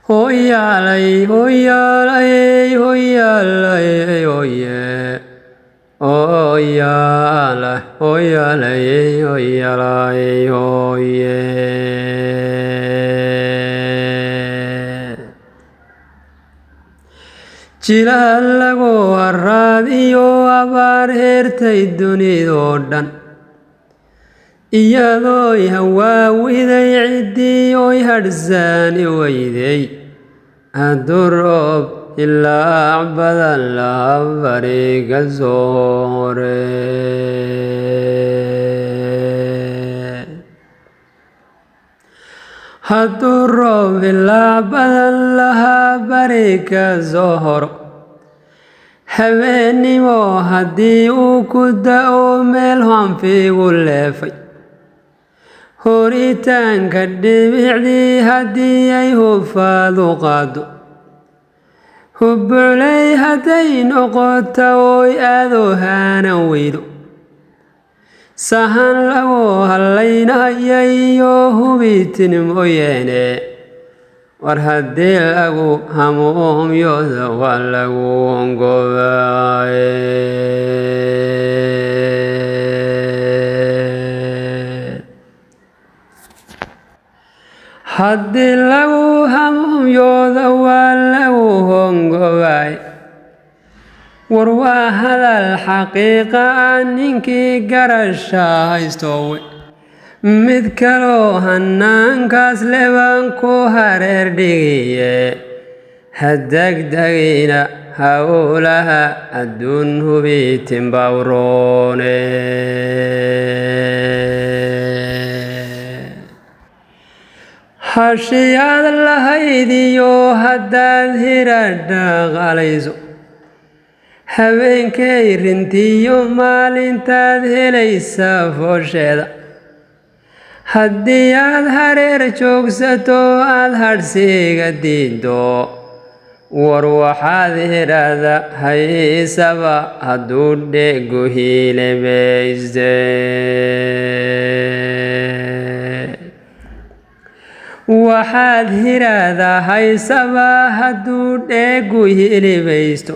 Hoyaalay hoyaalay hoyaalay hoye, hoyaala hoyaalay hoyaalay hoye. Jilaal lagu haraad iyo abaar heertay dunidoo dhan, iyadooy hawaawiday ciddii oy hadhsaani weyday, hadduu roob hilaac badan laha bari ka soo hore, hadduu roob hilaac badan lahaa bari ka soo horo, habeennimo haddii uu ku da'o meel hanfigu leefay, horitaanka dhibicdii haddii ay hufaadu qaaddo, hubucley hadday noqoto oy aado haanan weydo, sahan lagu hallaynaya iyo hubitin mooyeene, war haddii lagu hamuumyooda waa lagu hongobaaye. Haddii lagu hamuumyooda waa lagu hongobaay. War waa hadal xaqiiqa ah ninkii garasha haystowe. Mid kaloo hanaankaas lebaan ku hareer dhigiye, ha degdegina howlaha adduun hubitin bawroone. Hashiyaad lahayd iyo haddaad hira dhaqalayso, habeenkay rintiyo maalintaad helaysa foosheeda, haddii aad hareer joogsato aad hadhsiga diiddo, war waxaad hidhaahda haysaba hadduu dheegu hiilibayste, waxaad hiraahdaa haysaba hadduu dheegu hilibaysto,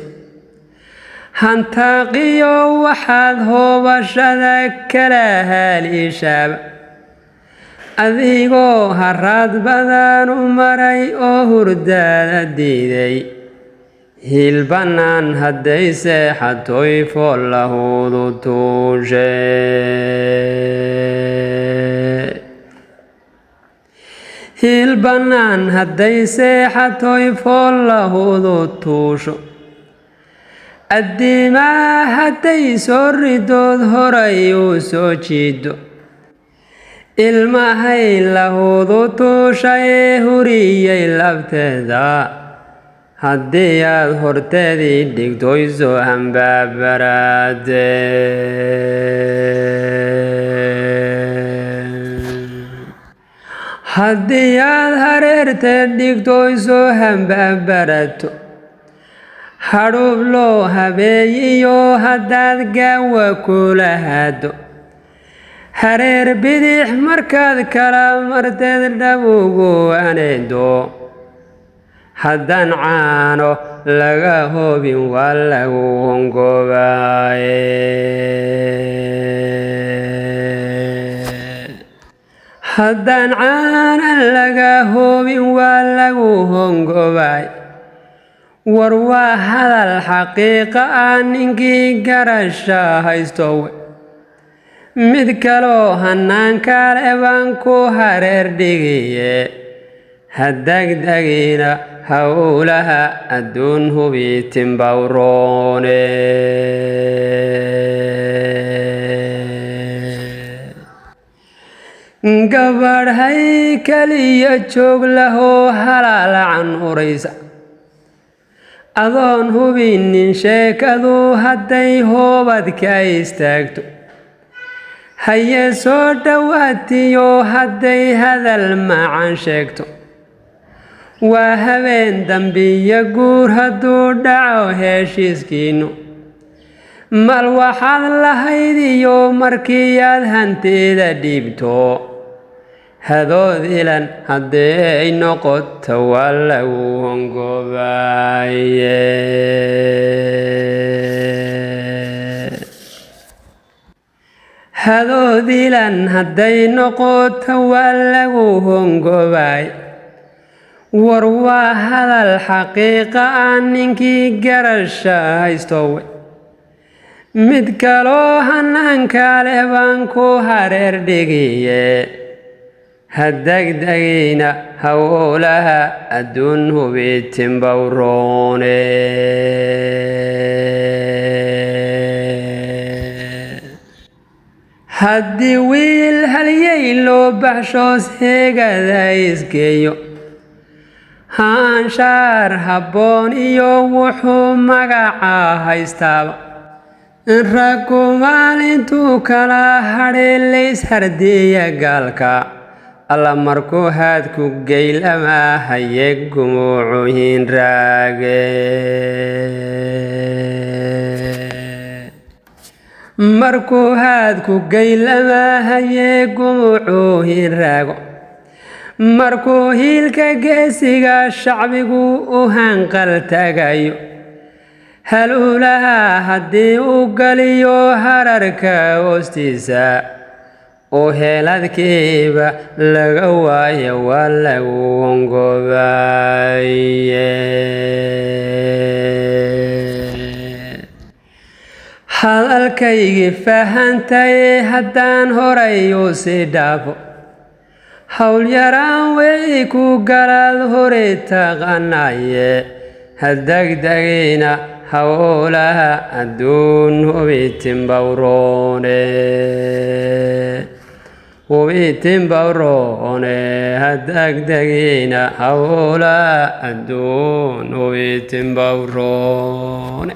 hantaaqiyo waxaad hoobashada kala haaliishaaba, adigoo haraad badan u maray oo hurdaada diiday, hiil bannaan hadday seexatoy foolahudu tuushe, hiil bannaan hadday seexatoy foolahudu tuusho, addiimaa hadday soo ridood horay u soo jiido, ilmahay lahudu tuusha ee huriyey labteeda, haddii aad horteedii dhigtoy soo hambabaraade, haddii aad hareerteed dhigtoy soo hambabarato, hadhuub loo habeeyiyo haddaad gaawa kula haado, hareer bidix markaad kala marteed dhab ugu aneedo, haddaan caano laga hubin waa lagu hongobaaye. Haddaan caana laga hubin waa lagu hongobaay. War waa hadal xaqiiqa ah ninkii garasha haystowe. Mid kaloo hanaanka le baan ku hareer dhigiye, ha degdegina howlaha adduun hubitin bawroone. Gabadhay kaliya joog lahoo halaalacan uraysa, adoon hubinin sheekadu hadday hoobadka istaagto, haye soo dhowaatiyo hadday hadal macan sheegto, waa habeen dambiyo guur hadduu dhaco heshiiskiinnu, mal waxaad lahayd iyo markii aad hantida dhiibto, Hadood ilan haddii ay noqoto waa lagu hongoobaye. Hadood ilan hadday noqoto waa lagu hongoobay. War waa hadal xaqiiqa ah ninkii garasha haystowe. Mid kaloo hanaanka leh baan ku hareer dhigiye, ha degdegina howlaha adduun hubitinbawroone. Haddii wiil halyey loo baxshoos heegada isgeeyo, haanshaar habboon iyo wuxuu magaca haystaaba, raggu maalintuu kala hadhay lays hardiya gaalka, alla markuu haadku geylama haye gumuucuhin raage. Markuu haadku geylama haye gumuucuhin raago, markuu hiilka geesiga shacbigu u hanqal taagayo, haluulaha haddii uu galiyo hararka hoostiisa oo heeladkiiba laga waayo waa lagu hongoobaye. Hadalkaygii fahantaye haddaan horay u sii dhaafo, hawl yaraan wey ku galaad hore taqanaye, ha degdegina howlaha adduun hubitinbawroone, hubitinbawroone. Ha degdegina howlaha adduun hubitinbawroone.